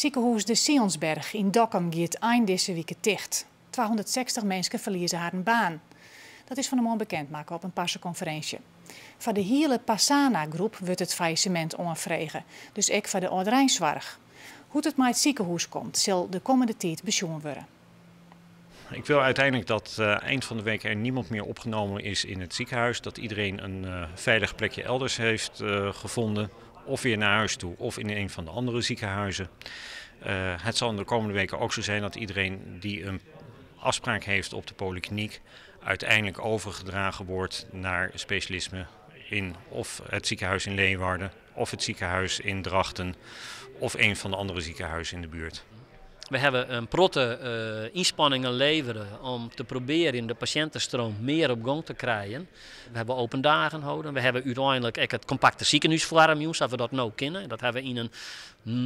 Sikehûs De Sionsberg yn Dokkum giet ein dizze wike ticht. 260 minsken ferlieze harren baan. Dat is fan 'e moarn bekend makke op in parsekonferinsje. Foar de hiele Pasana-groep wurdt it faillissemint oanfrege, dus ek foar de âldereinsoarch. Hoe't it mei it sikehûs komt, sil de kommende tiid besjoen wurde. Ik wil uiteindelijk dat eind van de week er niemand meer opgenomen is in het ziekenhuis. Dat iedereen een veilig plekje elders heeft gevonden. Of weer naar huis toe of in een van de andere ziekenhuizen. Het zal in de komende weken ook zo zijn dat iedereen die een afspraak heeft op de polikliniek uiteindelijk overgedragen wordt naar specialisme in of het ziekenhuis in Leeuwarden of het ziekenhuis in Drachten of een van de andere ziekenhuizen in de buurt. We hawwe in protte ynspanningen levere om te probearjen de pasjintestroom mear op gong te krijen. We hawwe open dagen holden. We hawwe úteinlik ek it kompakte sikehûs foarmjûn sa't we dat no kinne. Dat hawwe we yn in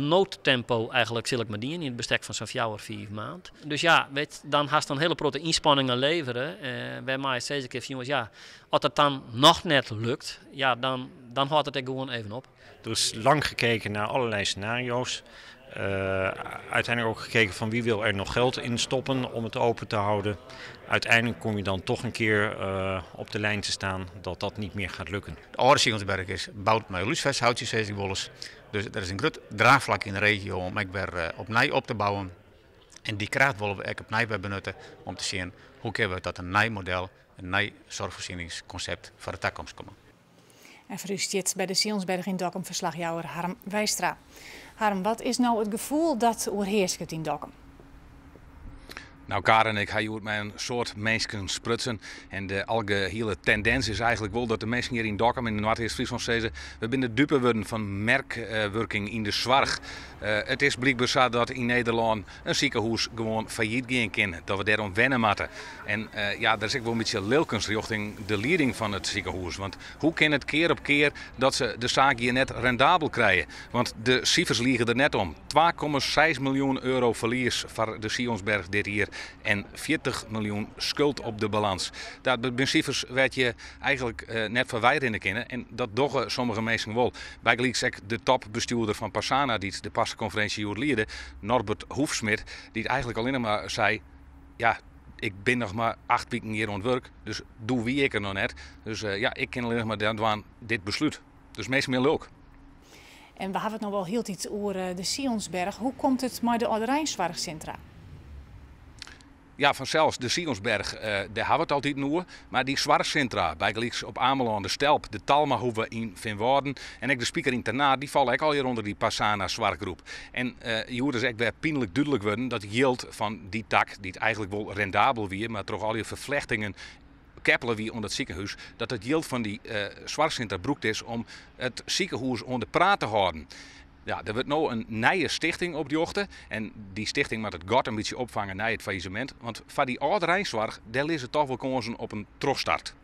noodtempo eigenlik sil ik mar dien yn it bestek fan sa'n fjouwer, fiif maand. Dus ja, wit, dan hast in hiele protte ynspanningen levere, wêrmei it sizze kin fan jonges, ja, as it dan noch net lukt, ja, dan, dan hâldt it ek gewoan even op. Er is lang gekeken naar allerlei scenario's. Uiteindelijk ook gekeken van wie wil er nog geld in stoppen om het open te houden. Uiteindelijk kom je dan toch een keer op de lijn te staan dat dat niet meer gaat lukken. De âlde Sionsberg is boud mei lúsfershoutsjes, sis ik wolris. Dus der is in grut draachflak yn de regio om ek wer opnij op te bouwen. En dy kracht wolle we ek opnij wer benutte om te sjen hoe kinne we tot in nij model, in nij soarchfoarsjenningskonsept foar de takomst komme. En foar ús stiet by de Sionsberg yn Dokkum ferslachjouwer Harm Weistra. Harm, wat is no it gefoel dat oerhearsket yn Dokkum? Nou, Karen, ik ha hjoed mei in soad minsken sprutsen. En de algehiele tendins is eigenlik wol dat de minsken hjir yn Dokkum en yn Noardeast-Fryslân sizze, we binne de dupe wurden fan merkwurking yn de soarch. It is blykber sa dat yn Nederlân in sikehûs gewoan fallyt gean kin, dat we dêroan wenne moatte. En ja, der is ek wol in bytsje lilkens rjochting de lieding fan it sikehûs. Want hoe kin it kear op kear dat se de saak hjir net rendabel krije? Want de sifers lige der net om. 2,6 miljoen euro ferlies foar de Sionsberg dit jier en 40 miljoen skuld op de balans. Dat binne sifers wêr't je eigenlik net foarby rinne kinne en dat dogge sommige minsken wol. Bygelyks ek de topbestjoerder fan Pasana dy't de parsekonferinsje hjoed liede, Norbert Hoefsmit, dy't eigenlik allinnich mar sei, ja, ik bin noch mar 8 wiken hjir oan it wurk, dus doe wie ik der noch net. Dus ja, ik kin allinnich mar dwaan dit beslút. Dus minsken binne lulk. En we hawwe it no wol hieltyd oer de Sionsberg. Hoe komt it mei de âldereinsoarchsintra? Ja, fansels, de Sionsberg, dêr hawwe we it altiten oer. Mar dy soarchsintra, bygelyks op Amelân de Stelp, de Talmahoeve yn Feanwâlden en ek de Spiker yn Ternaard, dy falle ek allegear ûnder dy Pasana soarchgroep. En hjoed is ek wer pynlik dúdlik wurden dat jild fan dy tak, dy't eigenlik wol rendabel wie, mar troch al dy ferflechtingen keppele wie oan dat sikehûs, dat it jild fan dy soarchsintra brûkt is om it sikehûs oan de praat te hâlden. Ja, der wurdt no in nije stichting oprjochte en dy stichting moat it gat in bytsje opfange nei it faillissemint, want foar dy âldereinsoarch dêr lizze toch wol kânsen op in trochstart.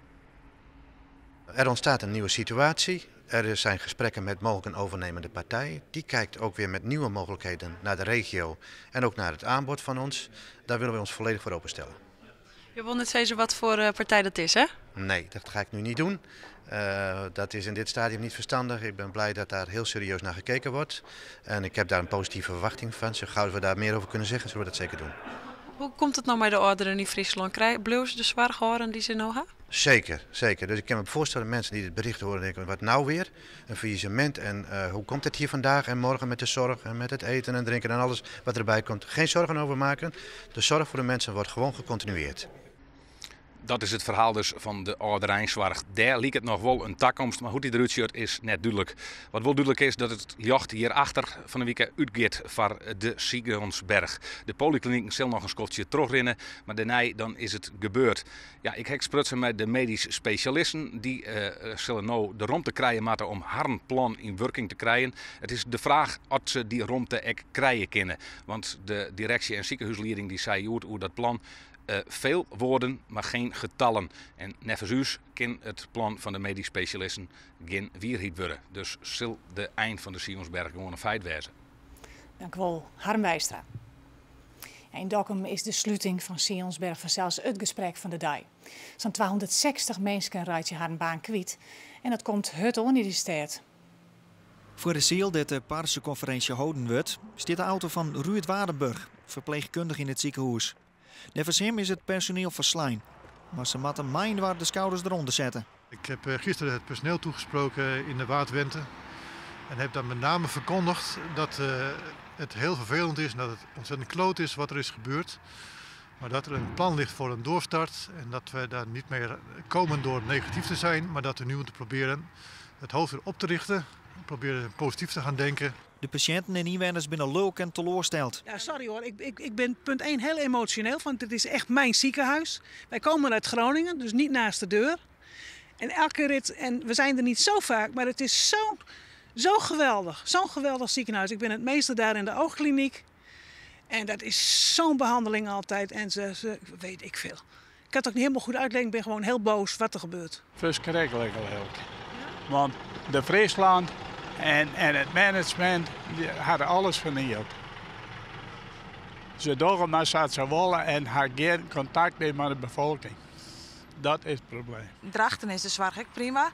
Er ontstaat een nieuwe situatie. Er zijn gesprekken met mogelijk een overnemende partij. Die kijkt ook weer met nieuwe mogelijkheden naar de regio en ook naar het aanbod van ons. Daar willen we ons volledig voor openstellen. Je wil net zeggen wat voor partij dat is, hè? Nee, dat ga ik nu niet doen. Dat is in dit stadium niet verstandig. Ik ben blij dat daar heel serieus naar gekeken wordt. En ik heb daar een positieve verwachting van. Zo gauw we daar meer over kunnen zeggen, zullen we dat zeker doen. Hoe komt it no mei de âlderen yn Fryslân? Bliuwe se de soarch hâlden dy't se no ha? Zeker, zeker. Dus ik kan me voorstellen dat mensen die het bericht horen denken, wat nou weer? Een faillissement en hoe komt het hier vandaag en morgen met de zorg en met het eten en drinken en alles wat erbij komt. Geen zorgen over maken. De zorg voor de mensen wordt gewoon gecontinueerd. Dat is it ferhaal dus fan de âldereinsoarch. Dêr liket noch wol in takomst, mar hoe't dy derút sjocht is net dúdlik. Wat wol dúdlik is dat it ljocht hjirachter fan 'e wike útgiet foar de Sionsberg. De polykliniken sil noch in skoftsje trochrinne, mar dêrnei dan is it gebeurd. Ja, ik ha ek sprutsen mei de medysk spesjalisten. Dy sille no de romte krije moatte om harren plan yn wurking te krijen. It is de fraach oft se dy romte ek krije kinne. Want de direksje en sikehúslieding dy sei hjoed oer dat plan, Veel woorden, maar geen getallen. En neffens ús kin it plan fan de medysk spesjalisten gjin wierheid wurde. Dus sil de ein fan de Sionsberg gewoan in feit wêze. Dankjewol, Harm Weistra. Yn Dokkum is de sluting fan Sionsberg fansels it gesprek fan de dei. Sa'n 260 minsken reitsje harren baan kwyt en dat komt hurd oan yn dy stêd. Foar de seal dêr't de parsekonferinsje holden wurdt, stiet de auto fan Ruud Waardenburg, ferpleechkundige yn it sikehûs. Neffens him is it personiel ferslein, mar se moatte mei-inoar de skouders derûnder sette. Ik heb gisteren het personeel toegesproken in de Waadwente en heb daar met name verkondigd dat het heel vervelend is en dat het ontzettend kloot is wat er is gebeurd. Maar dat er een plan ligt voor een doorstart en dat we daar niet meer komen door negatief te zijn, maar dat we nu moeten proberen het hoofd weer op te richten, proberen positief te gaan denken. De pasjinten en ynwenners binne lulk en teloarsteld. Ja, sorry hoor, ik ben punt 1 heel emotioneel, want het is echt mijn ziekenhuis. Wij komen uit Groningen, dus niet naast de deur. En elke rit, en we zijn er niet zo vaak, maar het is zo geweldig. Zo'n geweldig ziekenhuis. Ik ben het meeste daar in de oogkliniek. En dat is zo'n behandeling altijd. En ze, weet ik veel. Ik kan het ook niet helemaal goed uitleggen. Ik ben gewoon heel boos wat er gebeurt. Verschrikkelijk lelijk. Want de Friesland en het management die hadden alles vernield. Ze doen maar wat ze willen en hebben geen contact meer met de bevolking. Dat is het probleem. Drachten is de soarch ek prima,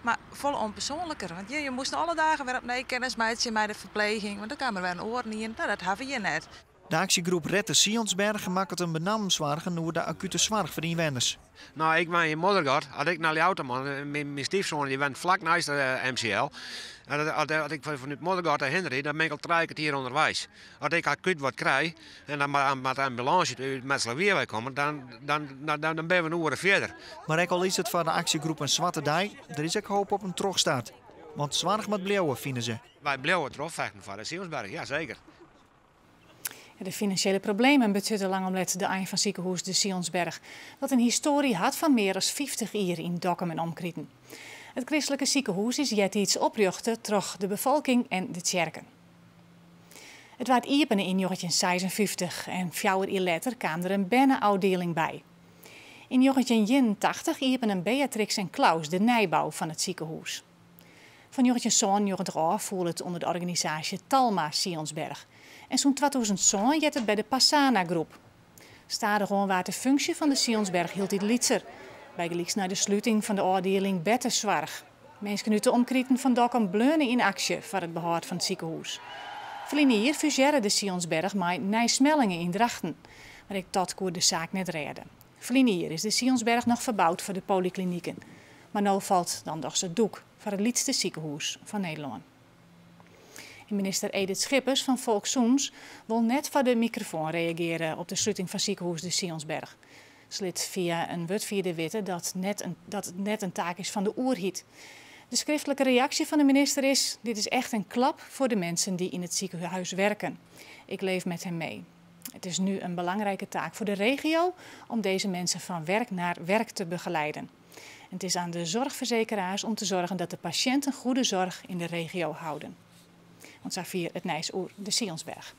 mar folle ûnpersoanliker. Want je moest alle dagen wer opnij kennis meitsje mei de ferpleging, want dan kaam der wer in oaren yn. Nou, dat hawwe we hjir net. De aksjegroep Red de Sionsberg makket him benammen soargen oer de akute soarch foar de ynwenners. Nou, ik wen yn Moddergat. As ik nei Ljouwert moat, myn styfsoan dy wennet flak neist de MCL. As ik fanút Moddergat derhinne ryd, dan bin ik al trije kertier ûnderweis. As ik akút wat krij en dan moat de ambulânse út Mitselwier wei komme, dan binne we in oere fierder. Mar ek al is it foar de aksjegroep in swarte dei, der is ek hoop op in trochstart. Want soarch moat bliuwe, fine se. Wy bliuwe trochfechten foar de Sionsberg, ja seker. De finansjele problemen betsjutte lang om let de ein fan sikehûs de Sionsberg, dat in histoarje hat fan mear as 50 jier yn Dokkum en omkriten. It kristlike sikehûs is eartiids oprjochte troch de befolking en de tsjerken. It waard iepene yn 1956 en 4 jier letter kaam der in berneôfdieling by. Yn 1981 iepenen Beatrix en Claus de nijbou fan it sikehûs. Fan 1997 ôf foel it ûnder de organisaasje Talma Sionsberg. En sûnt 2007 heart it by de Pasana Groep. Stadichoan waard de funksje fan de Sionsberg hieltyd lytser. Bygelyks nei de sluting fan de ôfdieling bertesoarch. Minsken út de omkriten fan Dokkum bleaune yn aksje foar it behâld fan it sikehûs. Ferline jier fusearre de Sionsberg mei Nij Smellinghe yn Drachten. Mar ek dat koe de saak net rêde. Ferline jier is de Sionsberg noch ferboud foar de polykliniken. Mar no falt dan dochs it doek foar it lytste sikehûs fan Nederlân. En minister Edith Schippers fan Folkssûnens wol net foar de mikrofoan reagearje op de sluting fan sikehûs de Sionsberg. Se lit fia in wurdfierder witte dat it net in taak is fan de oerheid. De skriftlike reaksje fan de minister is: dit is echt in klap foar de minsken dy't yn it sikehûs wurkje. Ik leef met hen mee. Het is nu een belangrijke taak voor de regio om deze mensen van werk naar werk te begeleiden. En het is aan de zorgverzekeraars om te zorgen dat de patiënten goede zorg in de regio houden. Want safier it nijs oer de Sionsberg.